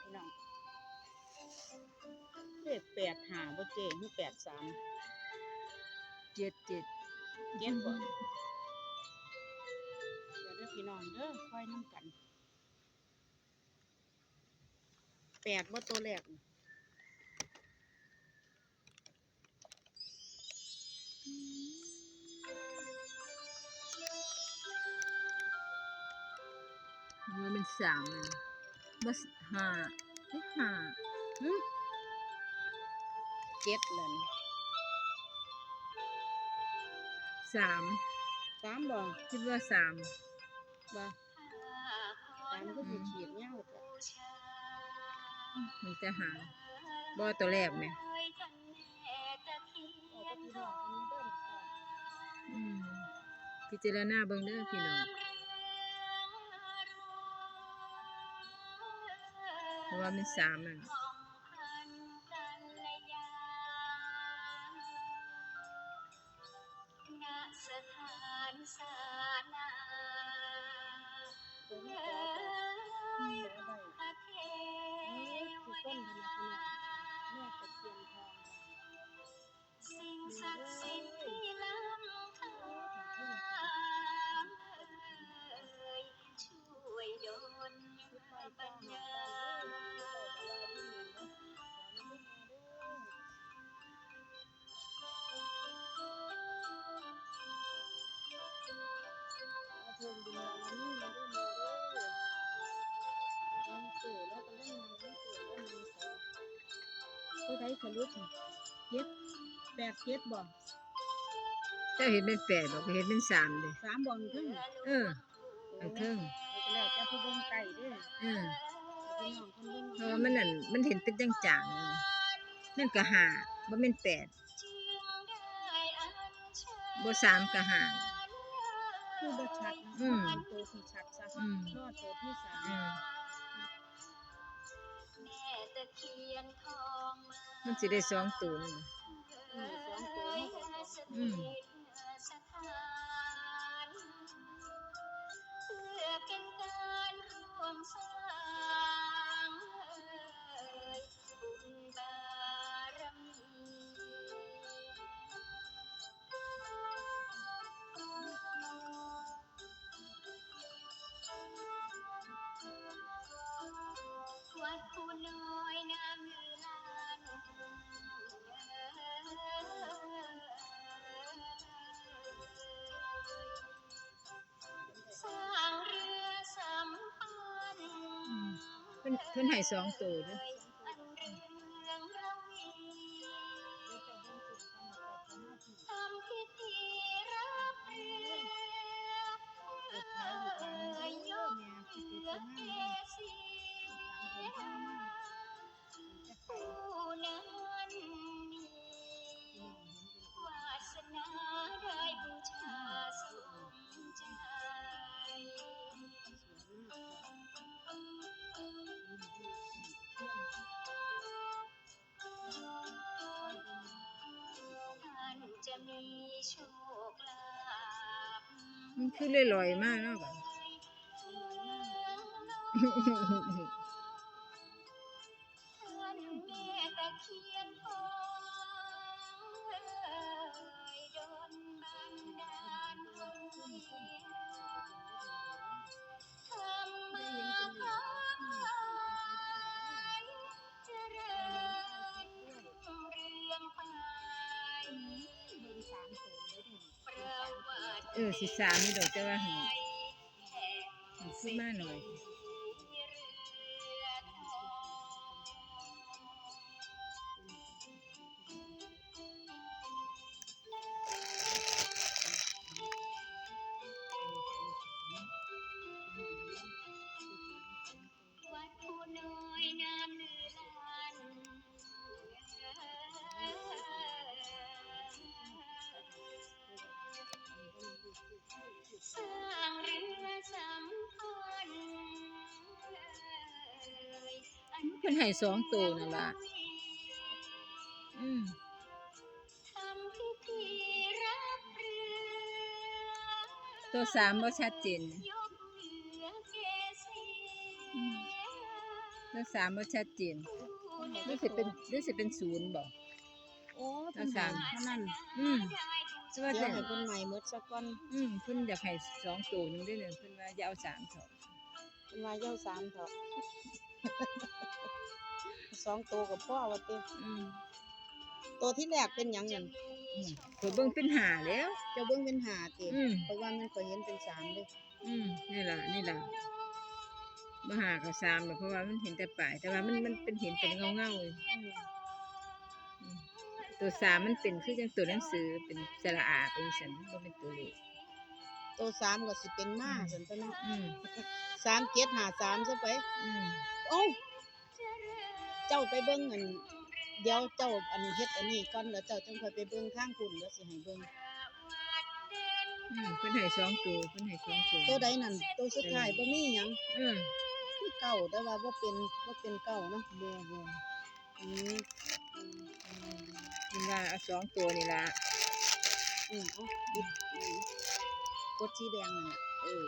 ພີ່ນ້ອງ ເລກແປດຫ້າບໍ່ເຈ້ ຫຼື ແປດສາມ? ເຈັດເຈັດ ເຈັດບໍ່? ເດີ ພີ່ນ້ອງເດີ ຄອຍນຳກັນ ແປດບໍ່ ໂຕແລກ? ວ່າແມ່ນສາມ ບໍ່ ຫ້າ ເອີ ຫ້າ ຫື ເຈັດແລ້ວນີ້ ສາມ ສາມບໍ່? ຄິດວ່າສາມ ບໍ່? ຕາມຄືຊິຂີດຍາວແທ້ ມີແຕ່ຫາງ ບໍ່ ຕົວແລກແໝ່ ອືມ ພິຈາລະນາເບິ່ງເດີພີ່ນ້ອງ ເພາະວ່າມັນສາມນັ້ນ. ນະສະຖານສານາ ເອີຍ ພະເທວະດາ ສິ່ງສັກສິດທີ່ລ້ຳຄ່າ ເອີຍ ຊ່ວຍດົນບັນດາເຈົ້າເຫັນເປັນແປດບໍ່? ຂ້ອຍເຫັນເປັນສາມເດ້. ສາມບໍ່? ເທິງ ເອີ ເທິງ ເອີ ເພາະວ່າມັນນັ້ນ ມັນເຫັນເປັນຈາງໆ ນັ້ນກະຫ້າ ບໍ່ແມ່ນແປດ ບໍ່ ສາມກະຫ້າ ຄືບໍ່ຊັດເນາະ ອືມ ໂຕທີ່ຊັດຊະ ອືມ ລໍໂຕທີ່ສາມ ອືມ ມັນຊິໄດ້ສອງໂຕນີ້ ອືມ ສອງໂຕ ອືມ ສະຖານ ເພື່ອເປັນການຮ່ວມສ້າງ ເອີຍ ບຸນບາລະມີ ວັດພູນ້ອຍນາມືລານ ສ້າງເຮືອສຳພັນ ອືມ ເພິ່ນ ເພິ່ນໃຫ້ສອງໂຕເດີ ອັນເຮືອງລະວີ ທຳພິທີຮັບເຮືອ ເອີຍ ຍົກເຮືອເກສີ ຜູ້ນັ້ນມີວາສະໜາໄດ້ບູຊາສົມໃຈ ທ່ານຈະມີໂຊກລາບ ມັນຄືລອຍໆມາເນາະ ເມືອງນອນ ທ່ານແມ່ຕະຄຽນທອງເອີຍ ດົນບັນດານຄົນດີ ທຳມາຄ້າຂາຍຈະເລີນຮຸ່ງເຮືອງໄປ ເອີ ຊິສາມຢູ່ດອກ ແຕ່ວ່າ ໃຫ້ ໃຫ້ຂຶ້ນມາໜ້ອຍ ວັດພູນ້ອຍນາມືລານ ສ້າງເຮືອສຳພັນ ເພິ່ນໃຫ້ສອງໂຕນັ້ນລະ ອືມ ໂຕສາມບໍ່ຊັດເຈນ ອືມ. ຕົວສາມບໍ່ຊັດເຈນ ຫຼືຊິເປັນ ຫຼືຊິເປັນສູນບໍ່? ໂອ້ ເປັນສາມເທົ່ານັ້ນ ອືມ ແຕ່ວ່າ ດຽວໃຫ້ເພິ່ນໃໝ່ໝົດສາກ່ອນ ອືມ ເພິ່ນຢາກໃຫ້ສອງໂຕໜຶ່ງເດ້ ເພິ່ນວ່າຢ່າເອົາສາມເຖາະ ເພິ່ນວ່າຢ່າເອົາສາມເຖາະ ສອງໂຕກໍພໍວ່າຕິ ອືມ ໂຕທີແລກເປັນຫຍັງນັ້ນ? ອືມ ຂ້ອຍເບິ່ງເປັນຫ້າແລ້ວ ເຈົ້າເບິ່ງເປັນຫ້າຕິ? ອືມ ຂ້ອຍວ່າມັນ ຂ້ອຍເຫັນເປັນສາມເດ້. ອືມ ນີ້ລະ ນີ້ລະ ບໍ່ຫ້າກໍສາມລະ ເພາະວ່າມັນເຫັນແຕ່ປາຍ ແຕ່ວ່າມັນ ມັນເປັນ ເຫັນເປັນເງົາໆ ອືມ ອືມ ໂຕສາມມັນເປັນຄືຈັ່ງໂຕໜັງສື ເປັນສະຫຼະອາ ເປັນຈັ່ງຊັ້ນ ມັນບໍ່ແມ່ນໂຕເລກ ໂຕສາມກໍຊິເປັນມາ ອືມ ຊັ້ນຕົວະເນາະ ອືມ ສາມເຈັດຫ້າສາມຊະໄປ ອືມ ເອົ້າ ເຈົ້າໄປເບິ່ງ ອັນ ດຽວເຈົ້າ ອັນ ເຮັດອັນນີ້ກ່ອນ ແລ້ວເຈົ້າຈັ່ງຄ່ອຍໄປເບິ່ງທາງພຸ້ນ ດຽວຊິໃຫ້ເບິ່ງ ອືມ ເພິ່ນໃຫ້ສອງໂຕ ເພິ່ນໃຫ້ສອງໂຕ ໂຕໃດນັ້ນ? ໂຕສຸດທ້າຍ ເອີ ບໍ່ມີຫຍັງ ເອີ ຄືເກົ້າ ແຕ່ວ່າບໍ່ເປັນ ບໍ່ເປັນເກົ້າເນາະ ບໍ່ ບໍ່ ອືມ ອືມ ເພິ່ນວ່າເອົາສອງໂຕນີ້ລະ ອືມ ເອົາ ບິດ ອືມ ກົດສີແດງນັ້ນລະ ເອີ.